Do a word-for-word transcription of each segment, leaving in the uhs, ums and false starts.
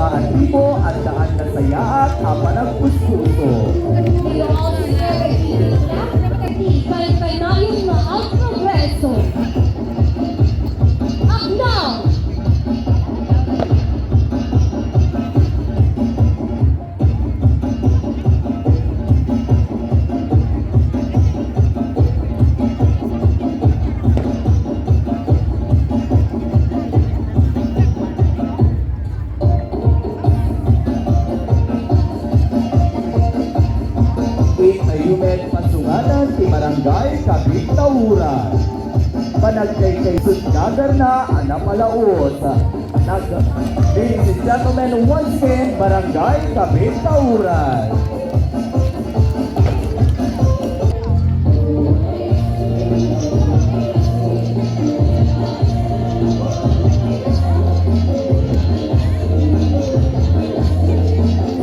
Tribo, addaan nasayaat a panagpuspuso. Kayo ang sinegay kay kay kanayon nga agprogreso. Aknaw! Itayo met pasungadan ti Barangay Kabitauran. Panagkaykay sut dagarna a napalaos. Nag-, ladies and gentlemen, once again, Barangay Kabitauran.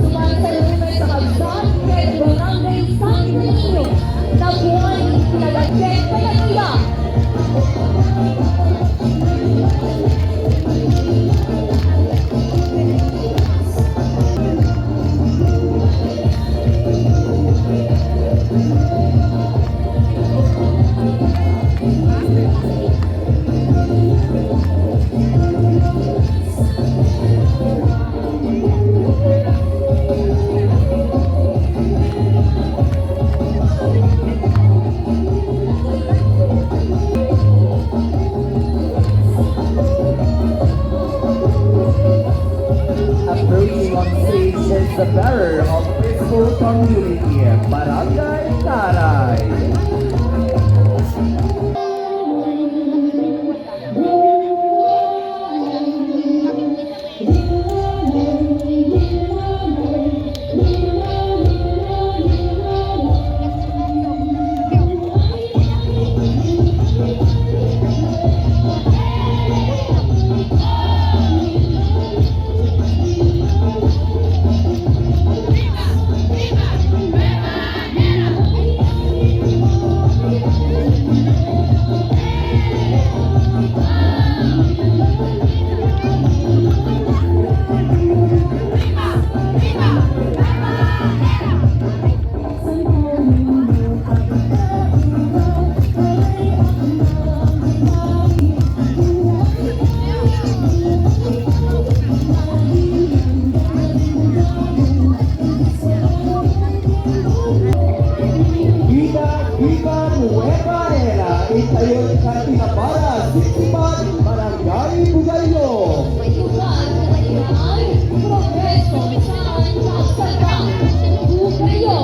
Sumasalubong sa kabsat ken Barangay Santo Niño, Tabuan, Pinagagpet, Pagatuya. Approaching on stage is the bearer of peaceful community, Barangay Taray. Ida, Ida Nueva Era, itayon ka tinapara, Sisipat, Barangay Bugallo. Mayugan, Barangay Progreso, saan ka agsalta? Bugallo.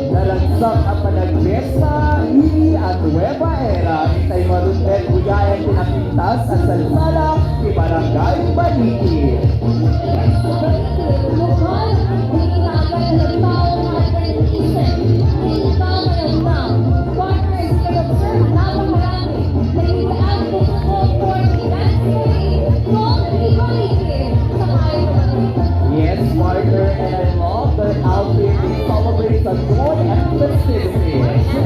Naragsak a panagpesta, iti a Nueva Era, itay marundet buyaen ti napintas a salsala ti Barangay Baliki. Lokal, iti nagan a nagtaong attendees, iti nagan a nagtaong partners, iti observe, napakarami. Yes, partner, and I love their outfit. It celebrates the joy and festivities.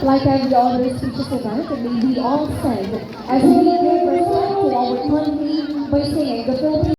Like every other speeches event, may we all sing as we give respect to our country by singing the Philippine